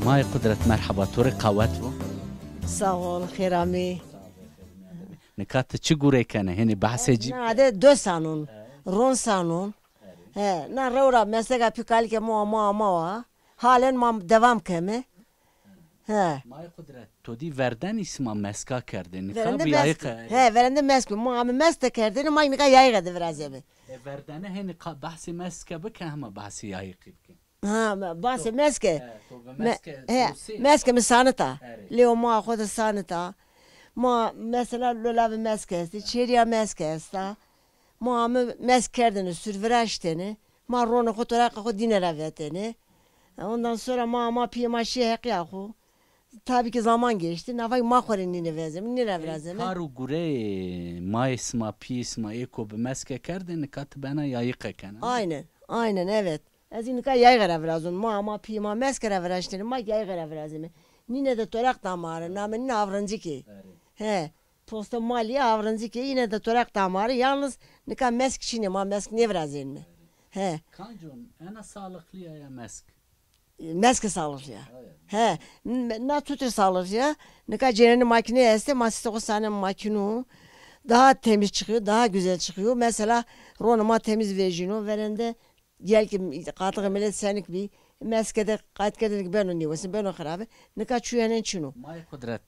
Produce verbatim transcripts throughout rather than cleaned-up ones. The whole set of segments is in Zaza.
Ay Qudret, merheba, to rê qawet bo. Sağ ol, xêr amê. Nika ti çi gure kene? Hênî behsê cî. Na de do sanon, ron sanon. He, na rewra mesleka pî kalike mo ama ama wa. Halen ma devam keme. He. May Qudret, to dî verdenî sima meska kerdê. Nika verende bi yayîqe. He, verende mesk bi. Ma ame mesk de kerdêne, ma nika yayîqe de virazeme. E, verdene hênî qa-, behsê meske bike, hema behsê yayîqî bike. Ha, ma-, behsê meske. He, to bi meske, he, dosê. Meske mi sanita. Erê. Lê o ma xo de sanita. Ma mesela lolavi meske estê, çêrîya meske esta. Ma ame mesk kerdêne, sur viraştêne. Ma ronê xo, toraqê xo dîne ra vetêne. Ondan sonra ma, ma pîyê ma şîye heqîya xo. Tabii ki zaman geçti. Navay ma xo rê nîne vezeme, nîne ra virazeme. Kar û gureyê mayê sima, pîyê sima ê ko bi meske kerdê, nika ti bena yayîqe kena. Aynen, aynen, evet. Ez ê nika yayîqe ra virazon. Ma, ma pîyê ma meske ra viraştêne, ma yayîqe ra virazeme. Nîne de toraq da ma rê, namê nîne Avrincikê. He. Posta malî Avrincikê, îne de toraq da ma rê. Yalnız nika mesk çin ê, ma mesk nêvirazênme. He. Kancon, ena sağlıklı ya, ya mesk? Meske sağlıklı ya. He, n-, na tutir sağlıklı ya. Nika cêrenê makîne estê, ma sîstê xo sanê makîno. Daha temiz çıkıyor, daha güzel çıkıyor. Mesela ronê ma temiz vejîno, verende Gel ki qatixê milet senik bî, meske de qayt kerdêne ki beno nêwesin, beno xirabe. Nika çuyenen çin o. May Qudret,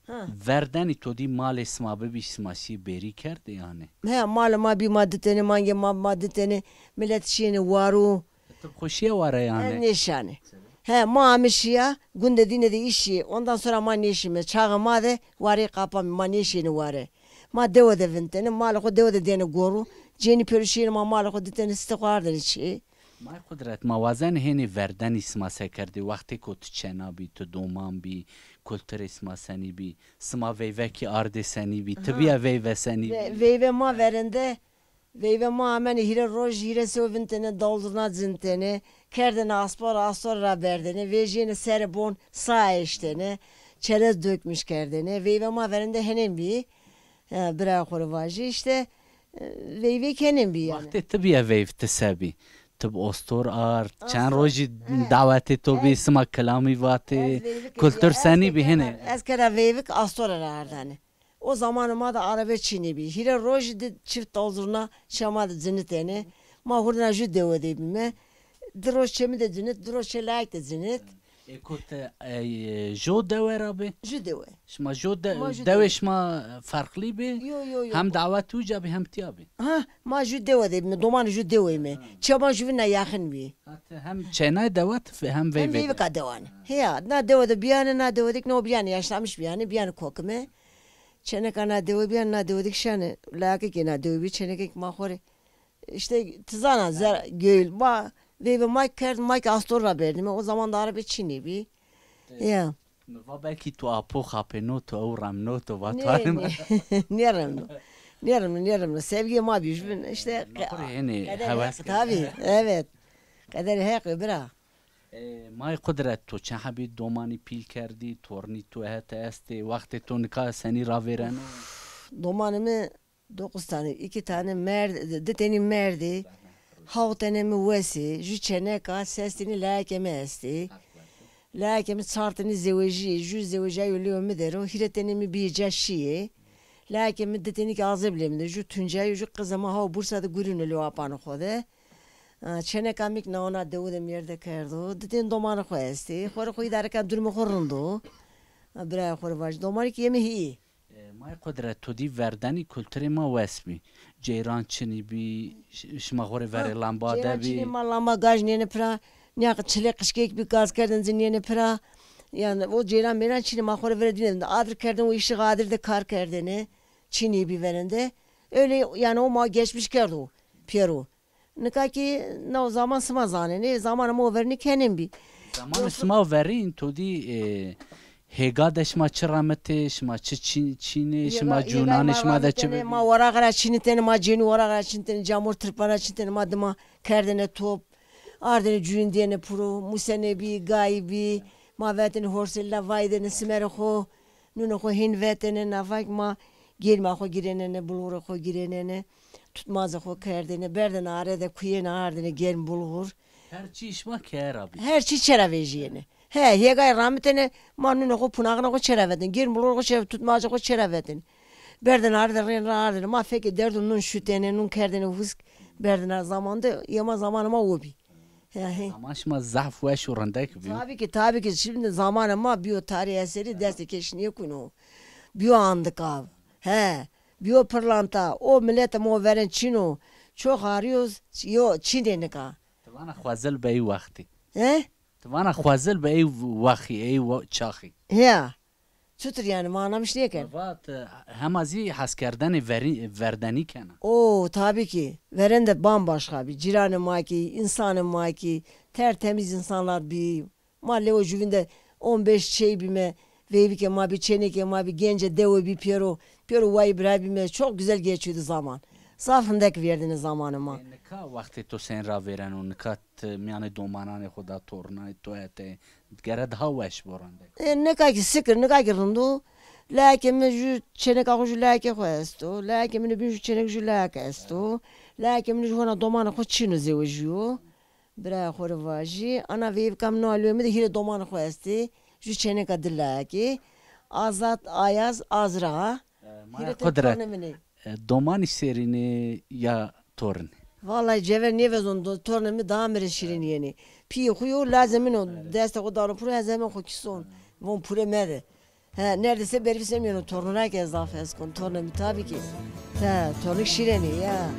verdenî to dî malê sima bibî, sima şî bêrî kerdê yanî? He, malê ma bî, ma ditêne, mangê ma, ma ditêne, milet şîyêne waro. Ti xo şîye ware yanî? Ez nêşîyane. He, ma ame şîya, gunde dîne de îş şîye. Ondan sonra ma nêşîme. Çaxê ma de warê qapamî, ma nêşîyêne ware. Ma dewe de vintêne, malê xo dewe de dêne goru. Cênî pêro şîyêne ma malê xo ditêne, sîstê xo ardêne çê. May Qudret, ma wazenê hênî verdenî sima se kerdê, wextêko ti çena bî, ti doman bî, kulturê sima senî bî, sima veyvekî ardê senî bî, ti bîya veyve senî bî? Ve-, veyve ma verende, veyve ma amenê hîre roj, hîre sew vintêne, dawul zurna cintêne, kerdêne aspor, astor ra berdêne, vejîyêne serê bon, sa eştêne, çerez dökmüş kerdêne. Veyve ma verende henên bî. Ya, bira xo rê vajî, îşte, e, veyvê kenên bî yanî. Wextê ti bîye veyv ti se bî? Ti bi ostor ard, çend rojî dawetê to bî, sima kilamî vatê, kultur senî bî hênî? Ez kera veyvik astor ra ardane. O zamanê ma de arebe çinî bî. Hîre rojî di çift dawul zurna şîya ma de cinitêne. Ma hurdena ju dewe de bîme. Di roj çê mi de cinit, di roj çê layek de cinit. Ê ko ti, e, jo dewe ra bî? Ju dewe. Şima jo de-, dewê şima ferqlî bî? Yo, yo, yo. Hem dawet uca bî hem tîya bî? Ha, ma ju dewe de bîme, domanê ju dewe me. Çê ma ju vîna yaxin bî. Ha, ti hem çênay dewet hem veyvê de? Hem veyvika dewan. Heya, na dewe de bîyane, na dewe de kî no bîyane, yaşlanmış bîyane, bîyane kokime. Çêneka na dewe bîyane, na dewe de kî şane, layekê kî na dewe bî, çênekê kî ma xo rê. İşte ti zana zer, göl, ma, veyvê ma kerd, ma ki astor ra berdîme. O zaman de arebe çinî bî. Ya. Mi va belkî to apo xapêno, to ew remno, to va to... Nê, nê, nêremno. Nêremno, nêremno. Sevgiyê ma bî, ju bin, işte, qederê Heq, tabii, evet. Qederê Heq, bira. E, May Qudret, to çend hebî domanî pîl kerdî, tornî to hete estê, wextê to nika senî ravêreno? Domanê mi dokuz tane, iki tane merd, di tenî merdî, hawt tenê mi wes ê, ju çêneka, ses tenî layekê mi estê. Layekê mi çar tenî zewejîyê, ju zewejîyayo lêyo mi der o, hîrê tenê mi bîyê ca şîyê. Layekê mi di tenî kî Azebîlê mi der, ju Tuncayo, ju qizê ma hawo Bursa de gurîno lêyo apanê xo de. A, çêneka mi kî na ona dewe de mêrde kerdo. Di tenî domanê xo estê. Xo rê xo îdare keno, durumê xo rind o. A, birayê xo rê vajî. Domanê kî yê mi hîyê. E, May Qudret, to dî verdenî kulturê ma wes bî. Ceyran çinî bî, ş-, şima xo rê verê lamba de bî. Ceyran çinî, ma lamba gaz nêne pira. Nîya çilê qişkek bî, gaz kerdêne ci nêne pira. Yanî o ceyran meyran çinî, ma xo rê verê dîne de. Adir kerdêne, o îşixa adir de kar kerdêne. Çinî bî verende. Öyle yanî o ma geçmiş kerdo pêro. Nika kî no zaman sima zanenê, zamanê ma o verînî kenên bî. Zamanê sima verîn to dî, e, hêga de şima çi remitê, şima çi çî-, çînê, şima cûnanê şima de çi bibî? Ma weraq ra çînitêne, ma cênî weraq ra çînitêne, camor tirpan ra çînitêne, ma dima kerdêne top, ardêne cuyindêne piro, musenê bî, gayî bî, ma vetêne horselî ra vaydêne simerê xo, nûnê xo hên vetêne, navak ma gêrma xo girênêne, bulxurê xo girênêne. Tutmazê xo kerdêne, berdêne are de kuyêne ardêne germ bulxur. Her çî şima keye ra bî? Her çî çê ra vejîyêne. He, hêgay ramitêne, ma nunê xo, punaxina xo çêra vetêne. Gêrmulor xo çêra, tutmacê xo çêra vetêne. Berdêne ardê, rên ra ardêne. Ma fekê derdo nun şutêne, nun kerdêne husk. Berdêne zaman de, yê ma zamanê ma o bî. He, he. Zaman şima zaf weş û rindek bîyo. Tabii ki, tabii ki. Şimdi zamanê ma bîyo tarîh eserî, destê keşî nêkuno. Bîyo andiqav. He. Bîyo pirlanta. O miletê ma verên çin o. Çox arîyo, yo, çin ê nika. Ti vana xwezil bi ey wextî. He? Ti vana xwezil bi ey wexî, ey we-, çaxî. Ya. Çutir yani, ma anlamış nêken. Vat, e, hema zî heskerdenê verî-, verdenî kena. Oo, tabii ki. Verende bambaşka bî. Cîranê ma kî, însanê ma kî, tertemiz insanlar bî. Ma lewê juvîn de on beş çêy bîme, veyvike ma bî, çênekê ma bî, gencê dewe bî pêro, pêro wayî bira bîme. Çok güzel geçiyordu zaman. Zaf hindek vêrdêne zamanê ma. E, nika wextê to sên ravêreno, nika ti mîyanê domananê xo de, tornanê to hetê, gere daha weş bo rindek. E, nika kî sikir, nika kî rind o. Layekê mi jû çêneka xo jû layekê xo esto. Layekê mi nê bîn jû çênek jû layek esto. Layekê mi nê jû hona domanê xo çin o, zewejîyo. Birayê xo rê vajî. Ana veyvika mi no lewê mi de hîrê domanê xo estê. Jû çêneka di layekê. Azad, Ayaz, Azra. E, maya Hîrê Qudret. Tornê min ê. E, domanî şêrîn ê ya tornî? Vallahi Cever nêvezon do, tornê mi daha mi rê şîrîn yenê. Pîyê xo yo, lazê min o, destê xo dano piro, ez hemen xo kîson. Von pure mede. He, neredeyse bervî semîyeno tornuna ke zaf hes kon. Tornê mi tabii ki. Te, tornik şîrên ê ya.